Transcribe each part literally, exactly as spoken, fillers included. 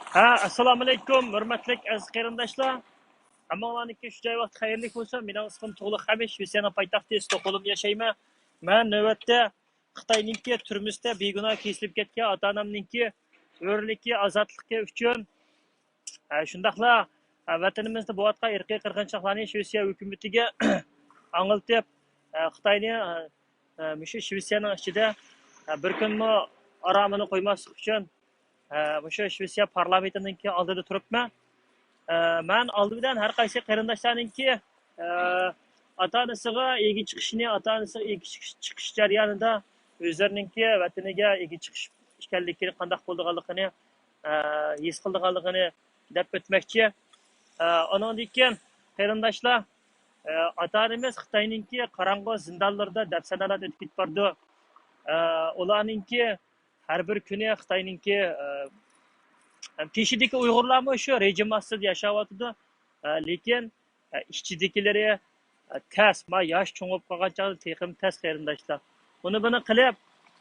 ھە، ئەسسالامۇئەلەيكۇم، ھۆرمەتلىك ئەزىز قېرىنداشلار. ھەممىڭلارنىڭكى شۇ جاي ۋاقتى خەيرلىك بولسۇن. مېنىڭ ئىسمىم تۇغلۇق خەمىش، شىۋېتسىيەنىڭ پايتەختى ستوكھولمدا ياشايمەن. مەن نۆۋەتتە خىتاينىڭكى تۈرمىسىدە بىگۇناھ كېسىلىپ كەتكەن ئاتا-ئانامنىڭكى ھۆرلۈكى، ئازادلىقى ئۈچۈن، ھە، شۇنداقلا، ھە، ۋەتىنىمىزدە بولۇۋاتقان ئىرقىي قىرغىنچىلىقلارنى شىۋېتسىيە ھۆكۈمىتىگە ئاڭلىتىپ، ھە، خىتاينى، ھە، ھە، مۇشۇ شىۋېتسىيەنىڭ ئىچىدە، ھە، بىر كۈنمۇ ئارامىنى قويماسلىق ئۈچۈن، ھە، مۇشۇ شىۋېتسىيە پارلامېنتىنىڭكى ئالدىدا تۇرۇپمەن. ھە، مەن ئالدى بىلەن ھەر قايسى قېرىنداشلارنىڭكى، ھە، ئاتا-ئانىسىغا ئىگە چىقىشىنى، ئاتا-ئانىسىغا ئىگە چىقىش، چىقىش جەريانىدا ئۆزلىرىنىڭكى ۋەتىنىگە ئىگە چىقىش ئىكەنلىكىنى، قانداق بولىدىغانلىقىنى، ھە، ھېس قىلىدىغانلىقىنى دەپ ئۆتمەكچى. ھە، ئۇنىڭدىن كېيىن قېرىنداشلار، ھە، ئاتا-ئانىمىز خىتاينىڭكى قاراڭغۇ زىندانلىرىدا دەپسەندىلەردە ئۆتۈپ كېتىپ بارىدۇ. ھە، ئۇلارنىڭكى ھەر بىر كۈنى خىتاينىڭكى، ھە، تېشىدىكى ئۇيغۇرلارمۇ شۇ رېجىم ئاستىدا ياشاۋاتىدۇ. ھە، لېكىن، ھە، ئىچىدىكىلىرى، ھە، تەس، ما ياش چوڭ بولۇپ قالغان چاغدا تېخىمۇ تەس قېرىنداشلار. ئۇنى بۇنى قىلىپ،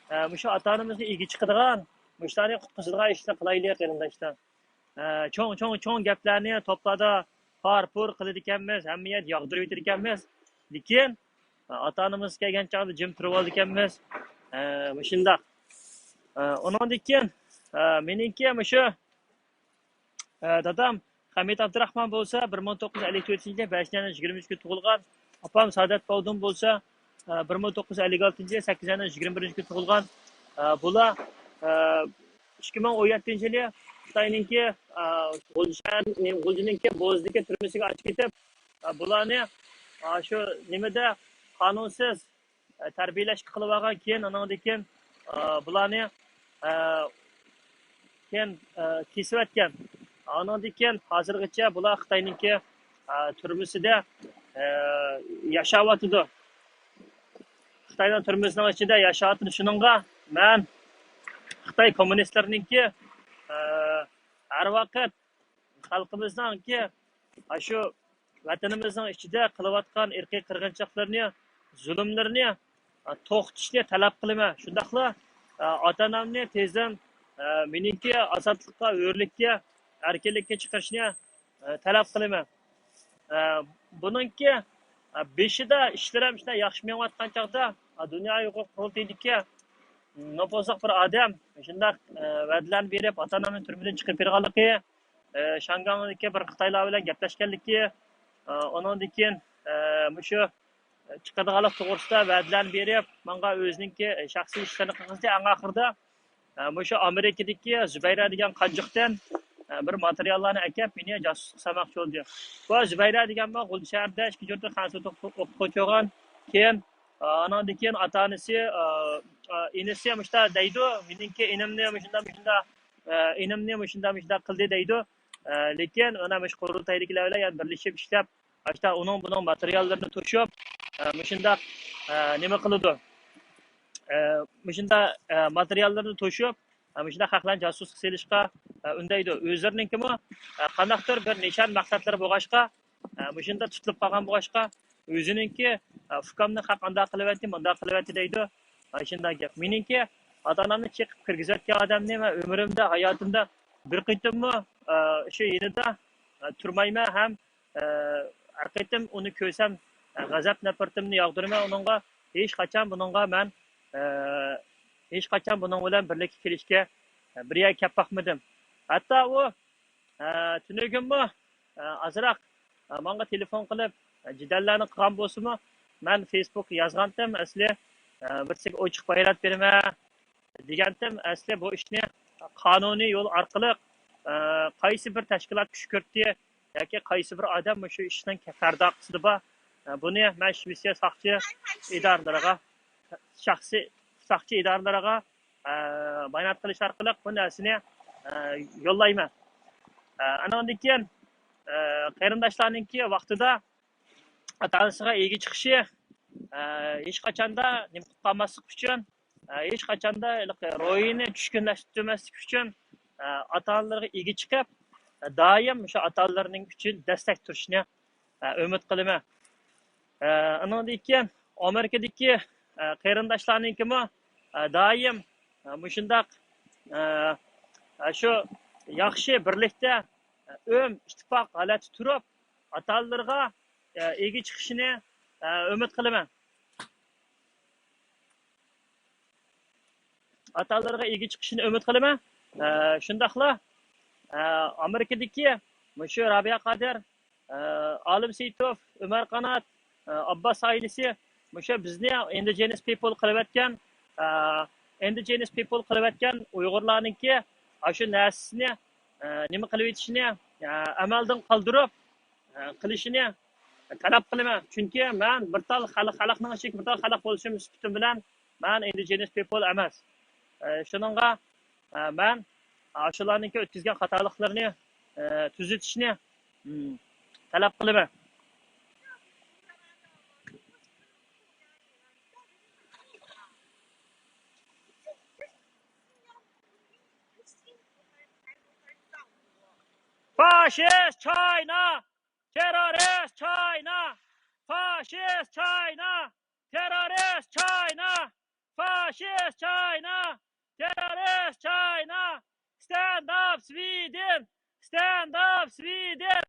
ھە، مۇشۇ ئاتا-ئانىمىزنى ئىگە چىقىدىغان، مۇشۇلارنى قۇتقۇزىدىغان ئىشنى قىلايلى قېرىنداشلار. ھە، چوڭ، چوڭ، چوڭ گەپلەرنى توپلاردا پار-پۇر قىلىدىكەنمىز، ھەممە يەردە ياغدۇرۇۋېتىدىكەنمىز. لېكىن، ھە، ئاتا-ئانىمىز كەلگەن چاغدا جىم تۇرۇۋالىدىكەنمىز. ھە، مۇشۇنداق. ھە، ئۇنىڭدىن كېيىن، ھە، مېنىڭكى مۇشۇ، ھە، دادام خەمىت ئابدۇراخمان بولسا بىر مىڭ توققۇز يۈز ئەللىك تۆتىنچى يىلى بەشىنچى ئاينىڭ يىگىرمە ئۈچىنچى كۈنى تۇغۇلغان. ئاپام سائادەت باۋدۇن بولسا، ھە، بىر مىڭ توققۇز يۈز ئەللىك ئالتىنچى يىلى سەككىزىنچى ئاينىڭ يىگىرمە بىرىنچى كۈنى تۇغۇلغان. ھە، بۇلار، ھە، ئىككى مىڭ ئون يەتتىنچى يىلى خىتاينىڭكى، ھە، غۇلجا شەھەر، غۇلجىنىڭكى بوزىدىكى تۈرمىسىگە ئاچىپ كېتىپ، ھە، بۇلارنى، ھە، شۇ نېمىدە قانۇنسىز، ئە، تەربىيەلەشكە قىلىۋالغان، كېيىن ئۇنىڭدىن كېيىن، ئە، بۇلارنى، ئە، كېيىن، ئە، كېسىۋەتكەن. ئۇنىڭدىن كېيىن ھازىرغىچە بۇلار خىتاينىڭكى، ئە، تۈرمىسىدە، ئە، ياشاۋاتىدۇ. خىتاينىڭ تۈرمىسىنىڭ ئىچىدە ياشاۋاتىدۇ. شۇنىڭغا مەن خىتاي كوممۇنىستلىرىنىڭكى، ئە، ھەر ۋاقىت خەلقىمىزنىڭكى ئاشۇ ۋەتىنىمىزنىڭ ئىچىدە قىلىۋاتقان ئىرقىي قىرغىنچىلىقلىرىنى، زۇلۇملىرىنى، ئە، توختىتىشنى تەلەپ قىلىمەن. شۇنداقلا، ئە، ئاتا-ئانامنى تېزدىن، ئە، مېنىڭكى ئازادلىققا، ھۆرلۈككە، ئەركىنلىككە چىقىرىشنى، ئە، تەلەپ قىلىمەن. ئە، بۇنىڭكى، ئە، بېشىدا ئىشلىرىم شۇنداق ياخشى مېڭىۋاتقان چاغدا، ئە، دۇنيا ئۇيغۇر قۇرۇلتىيىدىكى نوپۇزلۇق بىر ئادەم شۇنداق، ئە، ۋەدىلەرنى بېرىپ، ئاتا-ئانامنى تۈرمىدىن چىقىرىپ بېرىدىغانلىقى، ئە، شياڭگاڭدىكى بىر خىتايلار بىلەن گەپلەشكەنلىكى، ئە، ئۇنىڭدىن كېيىن، ئە، مۇشۇ چىقىدىغانلىق توغرىسىدا ۋەدىلەرنى بېرىپ، ماڭا ئۆزىنىڭكى شەخسىي ئىشلىرىنى قىلغۇزدى. ئەڭ ئاخىرىدا، ئە، مۇشۇ ئامېرىكىدىكى زۇبەيرە دېگەن قانچىقتىن، ئە، بىر ماتېرىياللارنى ئەكەپ، مېنى جاسۇسلۇق سالماقچى بولدى. بۇ زۇبەيرە دېگەنمۇ غۇلجا شەھەردە ئىككى يۇرتتا خەنزۇ ئوقۇتقۇچى بولغان. كېيىن، ئە، ئانىڭدىن كېيىن ئاتا-ئانىسى، ئە، ئە، ئىنىسى مۇشۇنداق دەيدۇ، مېنىڭكى ئىنىمنى مۇشۇنداق، مۇشۇنداق، ئە، ئىنىمنى مۇشۇنداق، مۇشۇنداق قىلدى دەيدۇ. ئە، لېكىن ئانا مۇشۇ قۇرۇلتايدىكىلەر بىلەن يەنە بىرلىشىپ ئىشلەپ، ئاشۇنداق ئۇنىڭ بۇنىڭ ماتېرىياللىرىنى توشۇپ، ئە، مۇشۇنداق، ئە، نېمە قىلىدۇ؟ ئە، مۇشۇنداق، ئە، ماتېرىياللىرىنى توشۇپ، ئە، مۇشۇنداق خەقلەرنى جاسۇسلۇققا سېلىشقا، ئە، ئۈندەيدۇ. ئۆزلىرىنىڭكىمۇ، ئە، قانداقتۇر بىر نىشان مەقسەتلىرى بولغاچقا، ئە، مۇشۇنداق تۇتۇلۇپ قالغان بولغاچقا، ئۆزىنىڭكى، ئە، ئۇكامنى خەق ئانداق قىلىۋەتتى، مۇنداق قىلىۋەتتى دەيدۇ. ئاشۇنداق گەپ. مېنىڭكى ئاتا-ئانامنى چېقىپ كىرگۈزۈۋەتكەن ئادەمنى مەن ئۆمرۈمدە، ھاياتىمدا بىر قېتىممۇ، ئە، شۇ يېنىدا، ئە، تۇرمايمەن ھەم، ئە، ھەر قېتىم ئۇنى كۆرسەم، ئە، غەزەپ نەپرىتىمنى ياغدۇرىمەن ئۇنىڭغا. ھېچقاچان بۇنىڭغا مەن، ئە، ھېچقاچان بۇنىڭ بىلەن بىرلىككە كېلىشكە، ئە، بىر يەرگە كەپ باقمىدىم. ھەتتا ئۇ، ئە، تۈنۈگۈنمۇ، ئە، ئازراق، ئە، ماڭا تېلېفون قىلىپ، ئە، جېدەللەرنى قىلغان بولسىمۇ، مەن فېيسبۇكقا يازغانتىم ئەسلى، ئە، بىرسىگە ئوچۇق بايانات بېرىمەن دېگەنتىم. ئەسلى بۇ ئىشنى قانۇنىي يول ئارقىلىق، ئە، قايسى بىر تەشكىلات كۈچ كۆرتتى ياكى قايسى بىر ئادەم مۇشۇ ئىشنىڭ پەرداخىسىدا بار، ئە، بۇنى مەن شىۋېتسىيە ساقچى ئىدارىلىرىغا، شەخسىي ساقچى ئىدارىلىرىغا، ئە، بايانات قىلىش ئارقىلىق بۇ نەرسىنى، ئە، يوللايمەن. ئە، ئانىڭدىن كېيىن، ئە، قېرىنداشلارنىڭكى ۋاقتىدا ئاتا-ئانىسىغا ئىگە چىقىشى، ئە، ھېچقاچاندا نېمە قىلىپ قالماسلىق ئۈچۈن، ئە، ھېچقاچاندا ھېلىقى روھىنى چۈشكۈنلەشتۈرمەسلىك ئۈچۈن، ئە، ئاتا-ئانىلىرىغا ئىگە چىقىپ، ئە، دائىم شۇ ئاتا-ئانىلىرىنىڭ ئۈچۈن دەستەك تۇرۇشىنى، ئە، ئۈمىد قىلىمەن. ئە، ئۇنىڭدىن كېيىن ئامېرىكىدىكى، ئە، قېرىنداشلارنىڭكىمۇ، ئە، دائىم، ئە، مۇشۇنداق، ئە، ئە، شۇ ياخشى بىرلىكتە، ئۆم ئىتتىپاق ھالەتتە تۇرۇپ، ئاتا-ئانىلىرىغا ئىگە چىقىشىنى ئۈمىد قىلىمەن. ئاتا-ئانىلىرىغا ئىگە چىقىشىنى ئۈمىد قىلىمەن. شۇنداقلا ئامېرىكىدىكى مۇشۇ رابىيە قادىر، ئالىم سېيىتوف، ئۆمەر قانات، ئابباس ئائىلىسى مۇشۇ بىزنى indigenous people قىلىۋەتكەن، indigenous people قىلىۋەتكەن ئۇيغۇرلارنىڭكى ئاشۇ نەرسىسىنى نېمە قىلىۋېتىشىنى ئەمەلدىن قالدۇرۇپ، قىلىشىنى تەلەپ قىلىمەن. چۈنكى مەن بىر تال خەلق، خەلقنىڭ ئىچىدىكى بىر تال خەلق بولۇشۇم سۈپىتىم بىلەن مەن indigenous people ئەمەس. شۇنىڭغا مەن ئاشۇلارنىڭكى ئۆتكۈزگەن خاتالىقلىرىنى تۈزىتىشنى تەلەپ قىلىمەن. Fascist China! Terrorist China! Fascist China! Terrorist China! Fascist China! Terrorist China! Stand up, Sweden! Stand up, Sweden!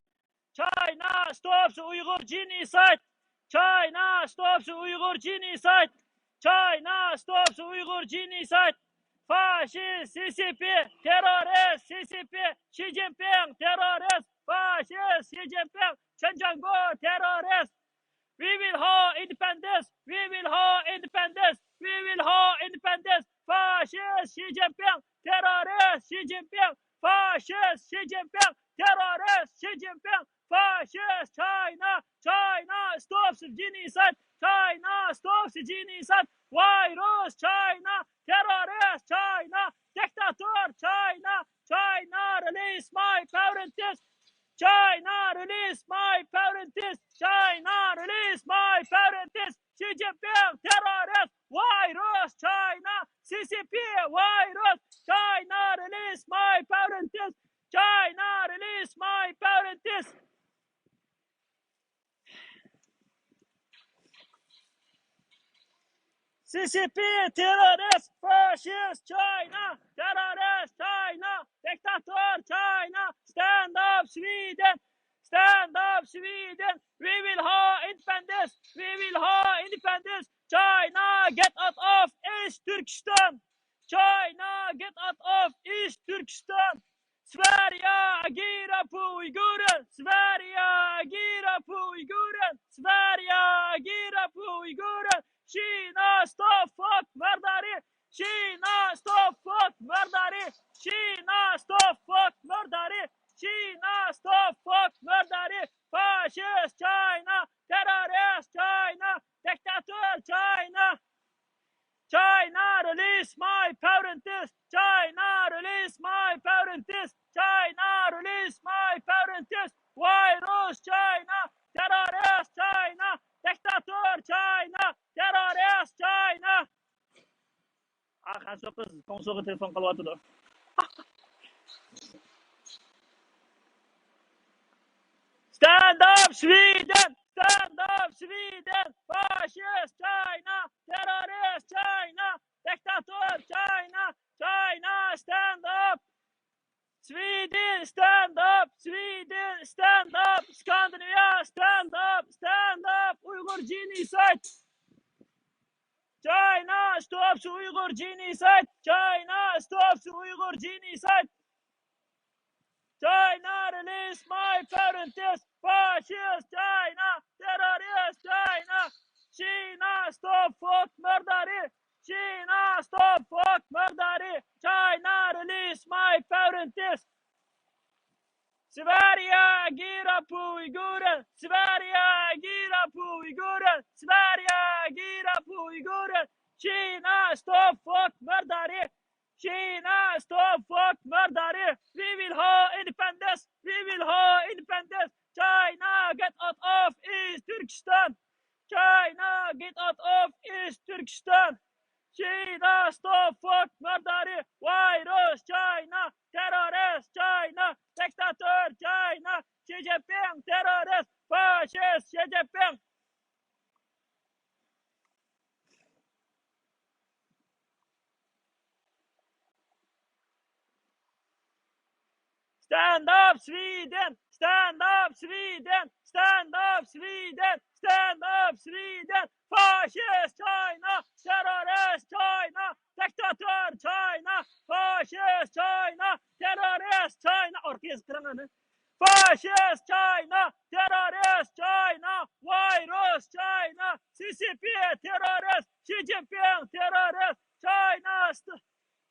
China stops Uyghur genocide! China stops Uyghur genocide! China stops Uyghur genocide! Fascist C C P! Terrorist C C P! Xi Jinping! Terrorist! Fascist Xi Jinping! Chen Jiangu! Terrorist! We will hold independence! We will hold independence! We will hold independence! Fascist Xi Jinping! Terrorist Xi Jinping! Fascist Xi Jinping! Terrorist Xi Jinping! Fascist China! China stops genocide! China stops genocide! Virus China! Terrorist China! Dictator China! China, release my parents! China, release my parents! China, release my parents! Xi Jinping, terrorist! Virus China! C C P, virus! China, release my parents! China, release my parents! C C P terrorist, fascist China, terrorist China, dictator China, stand up Sweden, stand up Sweden, we will hold independence, we will hold independence, China, get out of East Turkestan, China, get out of East Turkestan, Sverige agerar på uigurer! Sverige agerar på uigurer! Sverige agerar på uigurer! Kina, stop folk mörderi! Kina, stop folk mörderi! Kina, stop folk mörderi! Kina, stop folk mörderi! Fascist China! Terrorist China! Diktator China! China, release my parents! China, release my parents! China, release my parents! Virus China! Terrorist China! Diktator China! Terrorist China! ئاھ، خەنزۇ قىز كۇڭسۇغا تېلېفون قىلىۋاتىدۇ. Stand up Sweden! Stand up Sweden! Fascist China! Terrorist China! Dictator China! China, stand up! Sweden, stand up! Sweden, stand up! Scandinavia, stand up! Stand up! Uyghur genocide! China stops Uyghur genocide! China stops Uyghur genocide! China, release my parents! Fascist China! Terrorist China! China, stop folk mörderi! China, stop folk mörderi! China, release my parents! Sverige agerar på uigurer! Sverige agerar på uigurer! Sverige agerar på uigurer! China, stop folk mörderi! China, stop folk mörderi! We will hold independence! We will hold independence! China, get out of East Turkestan! China, get out of East Turkestan! China, stop folk mörderi! Virus China! Terrorist China! Dictator China! Xi Jinping, terrorist! Fascist Xi Jinping! Stand up Sweden! Stand up Sweden! Stand up Sweden! Stand up Sweden! Fascist China! Terrorist China! Diktator China! Fascist China! Terrorist China! ئارقا يېزىپ قىلىڭ ئەنە. Fascist China! Terrorist China! Virus China! C C P terrorist! Xi Jinping terrorist! China! St-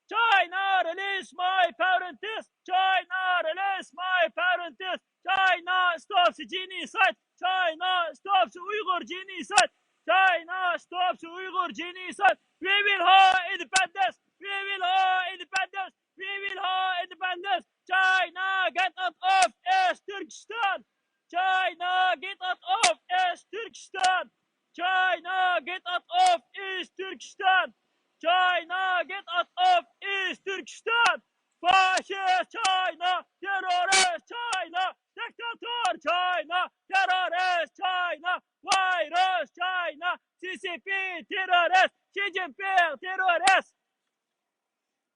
China, release my parents! China, release my parents! China stops genocide! China stops Uyghur genocide! China stops Uyghur genocide! We will have independence! We will have independence! We will have independence! China, get out of East Turkestan! China, get out of East Turkestan! China, get out of East Turkestan! China, get out of East Turkestan! Fascist China, terrorist China, diktator China, terrorist China, virus China, C C P terrorist, Xi Jinping terrorist.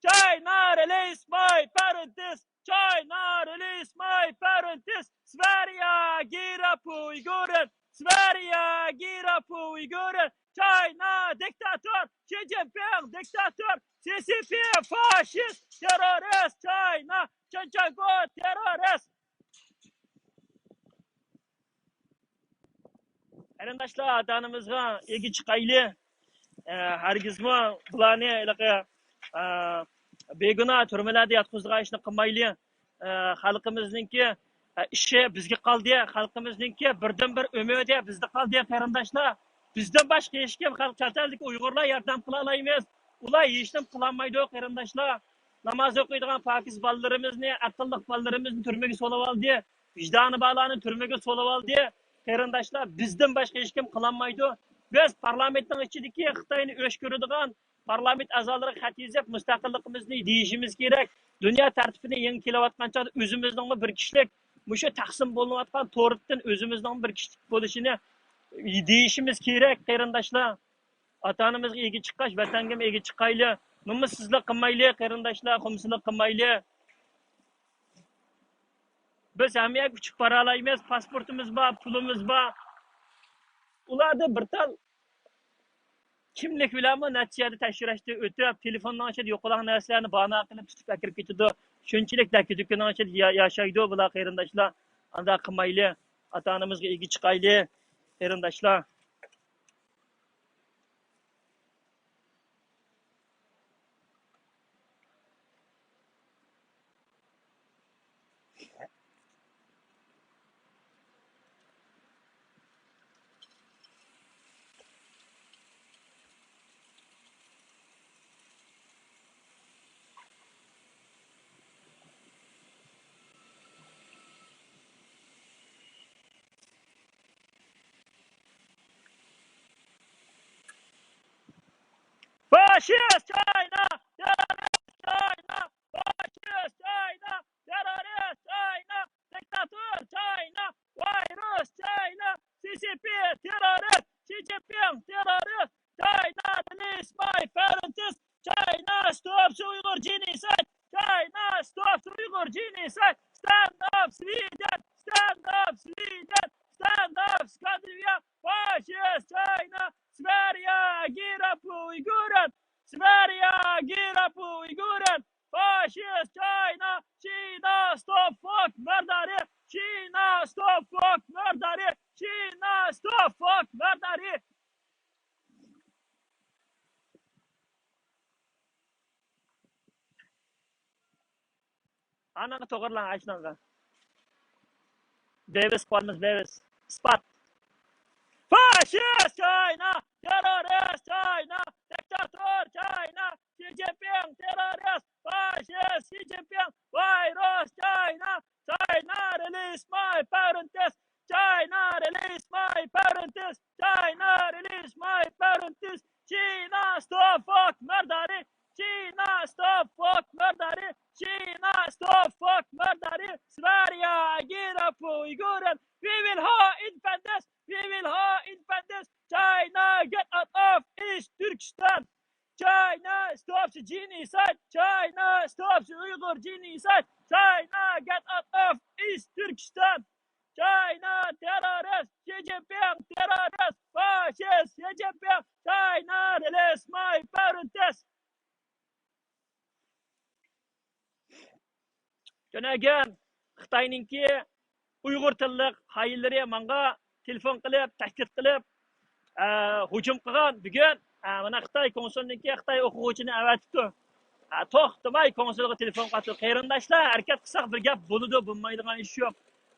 China, release my parents! China, release my parents! Sverige, ger upp Uiguren! Sverige, ger upp Uiguren! China, diktator! Xi Jinping, diktator! C C P, fascist, terrorist! China, Chinchenko, terrorist! قېرىنداشلار، ئاتا-ئانىمىزغا ئىگە چىقايلى. ئە، ھەرگىزمۇ بۇلارنى ھېلىقى، ئە، بىگۇناھ تۈرمىلەردە ياتقۇزىدىغان ئىشنى قىلمايلى. ئە، خەلقىمىزنىڭكى، ئە، ئىشى بىزگە قالدى. خەلقىمىزنىڭكى بىردىنبىر ئۈمىدى بىزدە قالدى، قېرىنداشلار. بىزدىن باشقا ھېچكىم، خەلق، چەت ئەلدىكى ئۇيغۇرلار ياردەم قىلالايمىز. ئۇلار ھېچنېمە قىلالمايدۇ، قېرىنداشلار. ناماز ئوقۇيدىغان پاكىز بالىلىرىمىزنى، ئەقىللىق بالىلىرىمىزنى تۈرمىگە سولىۋالدى. ۋىجدانى بارلارنى تۈرمىگە سولىۋالدى. قېرىنداشلار، بىزدىن باشقا ھېچكىم قىلالمايدۇ. بىز پارلامېنتنىڭ ئىچىدىكى خىتاينى ئۆچ كۆرىدىغان پارلامېنت ئەزالىرىغا خەت يېزىپ، مۇستەقىللىقىمىزنى دېيىشىمىز كېرەك. دۇنيا تەرتىپىنى يېڭى كېلىۋاتقان چاغدا ئۆزىمىزنىڭمۇ بىر كىشىلىك، مۇشۇ تەقسىم بولۇنۇۋاتقان تورتتىن ئۆزىمىزنىڭ بىر كىشىلىك بولۇشىنى دېيىشىمىز كېرەك، قېرىنداشلار. ئاتا-ئانىمىزغا ئىگە چىققاچ، ۋەتەنگىمۇ ئىگە چىقايلى. نومۇسسىزلىق قىلمايلى، قېرىنداشلار، قومسىزلىق قىلمايلى. بىز ھەممە يەرگە ئۇچۇپ بارالايمىز، پاسپورتىمىز بار، پۇلىمىز بار. ئۇلاردا بىر تال كىملىك بىلەنمۇ نەچچە يەردە تەكشۈرۈشتىن ئۆتۈپ، تېلېفوننىڭ ئىچىدە يوقىلىدىغان نەرسىلەرنى باھانە قىلىپ تۇتۇپ ئەكىرىپ كېتىدۇ. شۇنچىلىك دەككە دۈككىنىڭ ئىچىدە يا-، ياشايدۇ بۇلار، قېرىنداشلار. ئانداق قىلمايلى. ئاتا-ئانىمىزغا ئىگە چىقايلى، قېرىنداشلار. Fascist China! Terrorist China! Fascist China! Terrorist China! Diktator China! Virus China! C C P terrorist! Xi Jinping terrorist! China, release my parents! China stops Uyghur genocide! China stops Uyghur genocide! Stand up Sweden! Stand up Sweden! Stand up Scandinavia! Fascist China! Sverige, ger upp Uiguren! Sverige, ger upp Uiguren! Fascist China! China stop fuck murder! China stop fuck murder! China stop fuck murder! ئاناڭغا توغرىلاڭ، ئاشۇنىڭغا. دېۋىس قىلىۋالىمىز، دېۋىس. ئىسپات. Fascist China! Terrorist China! Diktator China! Xi Jinping terrorist! Fascist Xi Jinping! Virus China! China, release my parents! China, release my parents! China, release my parents! China, stop fuck murder! China, stop fuck murder! China, stop fuck murder! Sverige, ger upp Uiguren! We will have independence! We will have independence! China, get out of East Turkestan! China stops genocide. China stops Uyghur genocide. China get out of East Turkestan. China terrorist. Xi Jinping terrorist. Fascist Xi Jinping. China release my parents. تۈنۈگۈن خىتاينىڭكى ئۇيغۇر تىللىق خائىنلىرى ماڭا تېلېفون قىلىپ، تەھدىت قىلىپ، ئە، ھۇجۇم قىلغان. بۈگۈن، ئە، مانا خىتاي كونسۇلىنىڭكى خىتاي ئوقۇغۇچىنى ئەۋەتىپتۇ. ئە، توختىماي كونسۇلغا تېلېفون قاتۇرۇپ، قېرىنداشلار، ھەرىكەت قىلساق بىر گەپ بولىدۇ، بولمايدىغان ئىش يوق.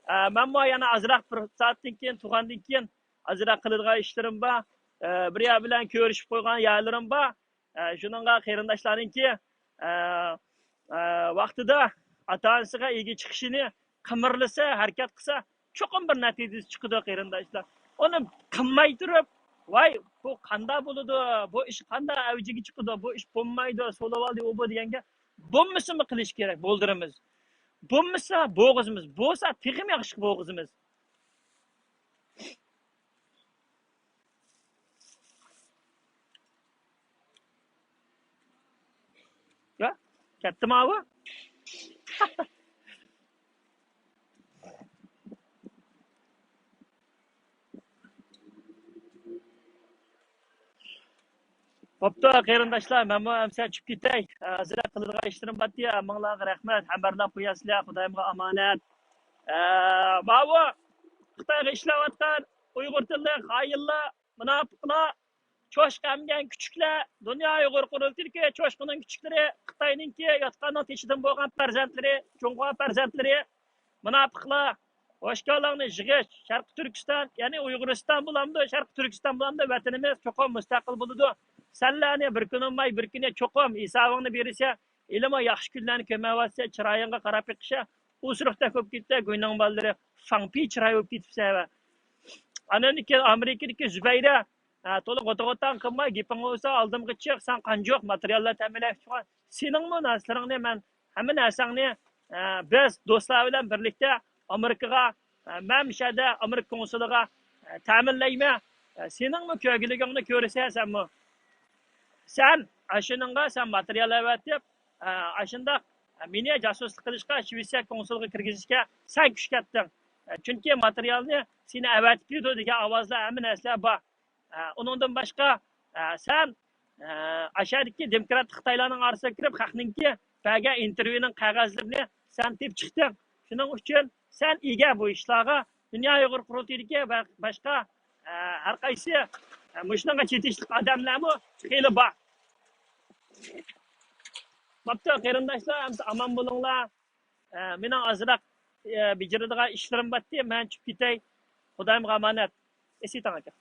ئە، مەنمۇ يەنە ئازراق بىر سائەتتىن كېيىن، تۇرغاندىن كېيىن ئازراق قىلىدىغان ئىشلىرىم بار. ئە، بىر يەر بىلەن كۆرۈشۈپ قويغان يەرلىرىم بار. ئە، شۇنىڭغا قېرىنداشلارنىڭكى، ئە، ئە، ۋاقتىدا ئاتا-ئانىسىغا ئىگە چىقىشىنى قىمىرلىسا، ھەرىكەت قىلسا، چوقۇم بىر نەتىجىسى چىقىدۇ، قېرىنداشلار. ئۇنى قىلماي تۇرۇپ، ۋاي، بۇ قاندا بولىدۇ، بۇ ئىش قاندا ئەۋجىگە چىقىدۇ، بۇ ئىش بولمايدۇ، سولىۋالدى، ئۇ بۇ دېگەنگە، بولمىسىمۇ قىلىش كېرەك، بولدۇرىمىز. بولمىسا بوغۇزىمىز، بولسا تېخىمۇ ياخشى بوغۇزىمىز. يا، كەتتىما ئۇ؟ بوپتۇ، قېرىنداشلار، مەنمۇ ئەمسە چۈشۈپ كېتەي. ھازىر قىلىدىغان ئىشلىرىم بارتى، ھەممىڭلارغا رەھمەت، ھەمبەرلەپ قوياسىلەر، خۇدايىمغا ئامانەت. ئە، ماۋۇ خىتايغا ئىشلەۋاتقان ئۇيغۇر تىللىق خائىنلار، مۇناپىقلار، چوشقا ئەمگەن كۈچۈكلەر، دۇنيا ئۇيغۇر قۇرۇلتىيىدىكى چوشقىنىڭ كۈچۈكلىرى، خىتاينىڭكى يوتقاننىڭ تېشىدىن بولغان پەرزەنتلىرى، جۇڭخۇا پەرزەنتلىرى، مۇناپىقلار، ھوشكاللاڭنى يىغىش، شەرقىي تۈركىستان، يەنى ئۇيغۇرىستان بولامدۇ، شەرقىي تۈركىستان بولامدۇ، ۋەتىنىمىز چوقۇم مۇستەقىل بولىدۇ. سەنلەرنى بىر كۈن بولماي، بىر كۈنى چوقۇم ھېسابىڭنى بېرىسەن. ھېلىمۇ ياخشى كۈنلەرنى كۆرمەيۋاتىسەن، چىرايىڭغا قاراپ بېقىشە ئۇسرۇقتەك بولۇپ كېتىپسەن، گۇينىڭ بالىلىرى فاڭپى چىراي بولۇپ كېتىپسەن. ئاندىن كېيىن ئامېرىكىدىكى زۇبەيدە، ھە، تولا غوتا-غوتاڭ قىلماي، گېپىڭ بولسا ئالدىمغا چىق، سەن قانچىلىك ماتېرىياللار تەمىنلەشكە چىققان. سېنىڭمۇ نەرسىلىرىڭنى مەن، ھەممە نەرسەڭنى، ھە، بىز دوستلار بىلەن بىرلىكتە ئامېرىكىغا، ھە، مەن مۇشۇ يەردە ئامېرىكا كونسۇلىغا، ھە، تەمىنلەيمەن. ھە، سېنىڭمۇ كۆرگۈلۈكۈڭنى كۆرىسەن سەنمۇ. سەن ئاشۇنىڭغا سەن ماتېرىيال ئەۋەتىپ، ئە، ئاشۇنداق، ئە، مېنى جاسۇسلۇق قىلىشقا، شىۋېتسىيە كونسۇلىغا كىرگۈزۈشكە سەن كۈچ كەتتىڭ. ئە، چۈنكى ماتېرىيالنى سېنى ئەۋەتىپ بېرىدۇ دېگەن ئاۋازلار، ھەممە نەرسىلەر بار. ئە، ئۇنىڭدىن باشقا، ئە، سەن، ئە، ئاشۇ يەردىكى دېموكراتىك خىتايلارنىڭ ئارىسىغا كىرىپ، خەقنىڭكى بەرگەن ئىنتېرۋيۇنىڭ قەغەزلىرىنى سەن تېپىپ چىقتىڭ. شۇنىڭ ئۈچۈن سەن ئىگە بۇ ئىشلارغا. دۇنيا ئۇيغۇر قۇرۇلتىيىدىكى ۋە باشقا، ئە، ھەر قايسى، ئە، مۇشۇنىڭغا چېتىشلىق ئادەملەرمۇ خېلى بار. بوپتۇ، قېرىنداشلار، ئەمسە ئامان بولۇڭلار. ئە، مېنىڭ ئازراق، ئە، بېجىرىدىغان ئىشلىرىم بارتى، مەن چۈشۈپ كېتەي. خۇدايىمغا ئامانەت. ئېسىتىڭ ئاكا.